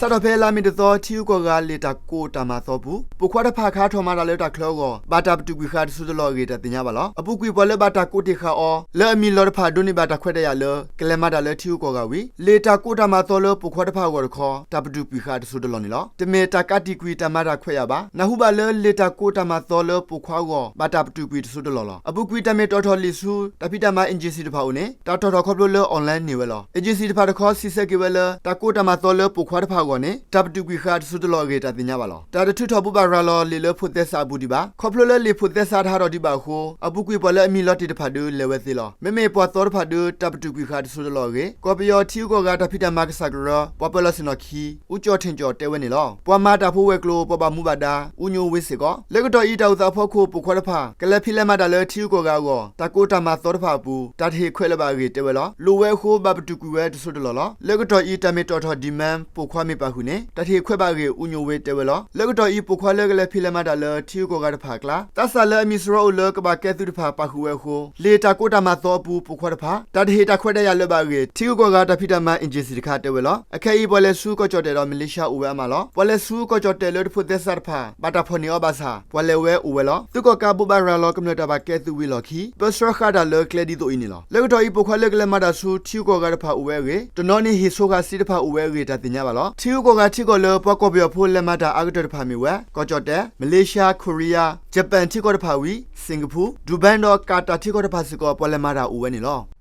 စးထီၣ်ဖဲလါမ့ၤတသီ ထံဂုၤကီၢ်ဂၤလံာ်တၢ်ကိးတၢ်မၤသီပူၤ ပိာ်ခွါတဖၣ်ခးထီၣ်မၤတၢ်လၢတၢ်ချၢအဂီၢ် ဘၣ်တၢ်ပတုာ်ကွံာ်ဃာ်တစိၢ်တလီၢ်အဂ့ၢ် တၢ်သ့ၣ်ညါဘၣ်လီၤ. အပူၤကွံာ်ပှၤလၢဘၣ်တၢ်ကိးတ့ၢ်ဃာ်အီၤ လၢအမံၤလီၤတဖၣ်ဒိးန့ၢ်ဘၣ်တၢ်ခွဲးတၢ်ယာ်လၢ ကလဲၤမၤတၢ်လၢထံဂုၤကီၢ်ဂၤဝံၤ လံာ်တၢ်ကိးတၢ်မၤသီလၢပိာ်ခွါတဖၣ်အဂီၢ်တခီ တၢ်ပတုာ်ကွံာ်ဃာ်တစိၢ်တလီၢ်န့ၣ်လီၤ. တမ့ၢ်တၢ်ကးတံာ်ကွံာ်တၢ်မၤတၢ်ခွဲးယာ်ဘၣ်. နၢ်ဟူဘၣ်လၢလံာ်တၢ်ကိးတၢ်မၤသီလၢပိာ်ခွါအဂီၢ် ဘၣ်တၢ်ပတုာ်ကွံာ်တစိၢ်တလီၢ်လီၤ. အပူၤကွံာ်တၢ်မ့ၢ်တီၣ်ထီၣ်လံာ်ဆူ တၢ်ဖံးတၢ်မၤ agency တဖၣ်အအိၣ်န့ၣ် တၢ်တီၣ်ထီၣ်ခီဖျိလၢ online န့ၢ်ဝဲလီၤ. Agency တဖၣ်တခီ စံးဆၢက့ၤဝဲလၢ တၢ်ကိးတၢ်မၤသီလၢပိာ်ခွါတဖၣ်အဂီၢ်န့ၣ် တၢ်ပတုာ်ကွံာ်ဃာ်တစိၢ်တလီၢ်အဂ့ၢ် တၢ်သ့ၣ်ညါဘၣ်လီၤ. တၢ်တထုးထီၣ်ဘိးဘၣ်ရၤလီၤလံာ်လၢဖိးသဲစးအပူၤဒံးဘၣ်. ခီဖျိလၢလံာ်ဖိးသဲစးတဟးထီၣ်ဒံးဘၣ်အဃိ အပူၤကွံာ်ပှၤလၢအမံၤလီၤတ့ၢ်တဖၣ်ဒုးလဲၤဝဲသ့လီၤ. မ့မ့ၢ်ပှၤသီတဖၣ်ဒုး တၢ်ပတုာ်ကွံာ်ဃာ်တစိၢ်တလီၢ်အဂ့ၢ် ကီၢ်ပယီၤထံဂုၤကီၢ်ဂၤတၢ်ဖံးတၢ်မၤကစၢ်ကရၢ ပှၤပၢၤလီၢ်ဆ့ၣ်နီၤခံ အူကၠီၣ်ထ့ၣ်ကၠီၣ် တဲဝဲန့ၣ်လီၤ. ပှၤမၤတၢ်ဖိဝဲၤကျိၤ ပှၤဘၣ်မူဘၣ်ဒါ အူညိဝ့စ့ၢ်ကီး. လၢကတီၢ်အံၤ တၢ်အိၣ်သးဖီခိၣ် ပိာ်ခွါတဖၣ် ကလဲၤဖံးလဲၤမၤတၢ်လၢထံဂုၤကီၢ်ဂၤအဂီၢ် တၢ်ကိးတၢ်မၤသီတဖၣ်အပူၤ တၢ်တဟ့ၣ်ခွဲးလၢၤဘၣ်အဂ့ၢ် တဲဝဲလီၤ. လိၣ်ဝဲအဃိ ဘၣ်ပတုာ်ကွံာ်ဝဲတစိၢ်တလီၢ်လီၤ. လၢကတီၢ်အံၤ တၢ်မ့ၢ်တီၣ်ထီၣ် demand ပိာ်ခွါမ့ၢ်ပာ်ဃုာ်န့ၣ် တၢ်တဟ့ၣ်ခွဲးဘၣ်အဂ့ၢ် အူညိဝ့တဲဝဲလီၤ. လၢကတီၢ်အံၤ ပိာ်ခွါလၢကလဲၤဖံးလဲၤမၤတၢ်လၢထံဂုၤကီၢ်ဂၤတဖၣ်အကျါ သးစၢ်လၢအမံၤစရီအိၣ်လၢကဘၣ်ကဲသုးတဖၣ် ပာ်ဃုာ်ဝဲအဃိ လံာ်တၢ်ကိးတၢ်မၤသီအပူၤ ပိာ်ခွါတဖၣ် တၢ်တဟ့ၣ်တၢ်ခွဲးတၢ်ယာ်လၢၤဘၣ်အဂ့ၢ် ထံဂုၤကီၢ်ဂၤတၢ်ဖံးတၢ်မၤ agency တခါ တဲဝဲလီၤ. အခဲအံၤ ပှၤလဲၤဆူကီၢ်ကၠီၣ်တဲၣ်ဒီး မလ့ၡါအိၣ်ဝဲအါမးလီၤ. ပှၤလဲၤဆူကီၢ်ကၠီၣ်တဲၣ်လၢတဖိးသဲစးတဖၣ် ဘၣ်တၢ်ဖီၣ်န့ၢ်အီၤဘၣ်ဆၣ် ပှၤလဲၤဝဲအိၣ်ဝဲလီၤ. သုးကီၣ်ကးဘိးဘၣ်ရၤလီၤ ကမျၢၢ်တၢ်ဘၣ်ကဲသုးဝံၤအလီၢ်ခံ ပၢဆှၢဃာ်တၢ်လၢကျဲဒ်သိးအံၤန့ၣ်လီၤ. လၢကတီၢ်အံၤ ပိာ်ခွါလၢကလဲၤမၤတၢ်ဆူထံဂုၤကီၢ်ဂၤတဖၣ်အိၣ်ဝဲအဂ့ၢ် တနီၤန့ၣ် ဟ့ၣ်ဆိဃာ်စ့တဖၣ်အိၣ်ဝဲအဂ့ၢ် တၢ်သ့ၣ်ညါဘၣ်လီၤ. ထံဂုၤကီၢ်ဂၤထံကီၢ်လၢ ပှၤကီၢ်ပယီၤဖိလဲၤမၤတၢ်အါကတၢၢ်တဖၣ်မ့ၢ်ဝဲ ကီၢ်ကၠီၣ်တဲၣ်, မလ့ၡါ, ခိရံယါ, ယပၣ်ထံကီၢ်တဖၣ်ဝံၤ စ့ၣ်ကဖိ, ဒူဘဲဒီးကၤတၢ်ထံကီၢ်တဖၣ်စ့ၢ်ကီး ပှၤလဲၤမၤတၢ်အိၣ်ဝဲန့ၣ်လီၤ.